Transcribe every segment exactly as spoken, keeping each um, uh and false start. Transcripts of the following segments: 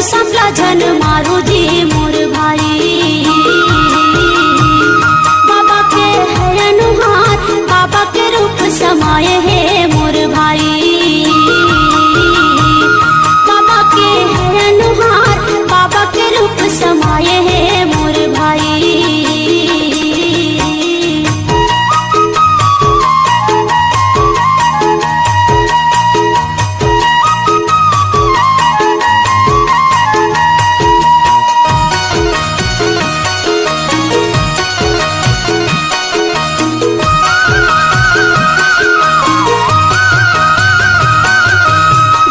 सबला झन मारो जी मोर भाई। बाबा के है अनुहार, बाबा के रूप समाय हे मोर भाई। बाबा के है अनुहार, बाबा के रूप समाय हे मोर भाई।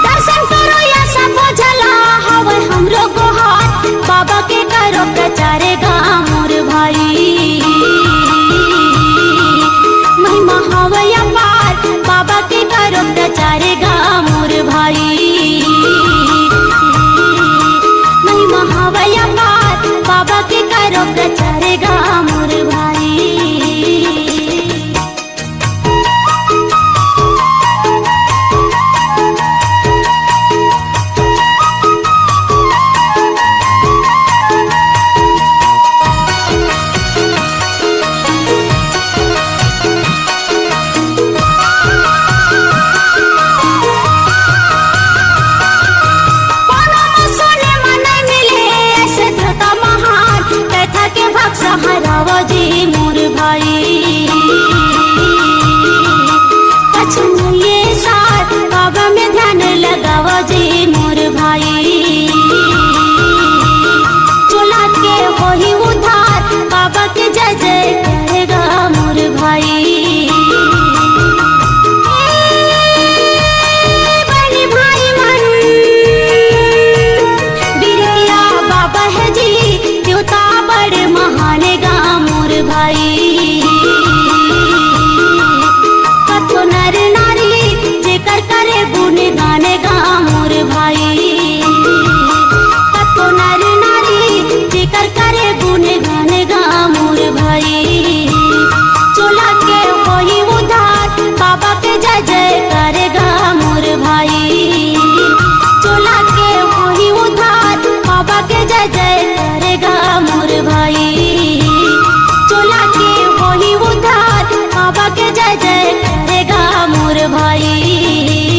दर्शन करो या सबो झला, हवय हमरो गोहार, बाबा के करो प्रचार गा मोर भाई। महिमा हवय अपार, बाबा के करो प्रचार गा मोर भाई। महिमा हवय अपार, बाबा के करो प्रचार गा मोर भाई। कोनो म सुने म नइ मिले, ऐसे धोखा महान, कथा के भाग सहारावो जी मोर भाई। कछु ये साथ बाबा में ध्यान लगावो जी मोर भाई। चोला के होही उद्धार, बाबा के जय जय करेगा मोर भाई। ए बने भाई मन, बिरतिया बाबा है जी, देवता बड़ महान गा मोर भाई। कथो नर नारी जेकर करे गुण गान गा मोर भाई। कथो नर नारी जेकर करे गुण गान गा मोर भाई। चोला के होही उद्धार, बाबा के जय जय करेगा मोर भाई। चोला के होही उद्धार, बाबा के जय जय करेगा मोर भाई। चोला के होही उद्धार, बाबा के जय जय करेगा मोर भाई।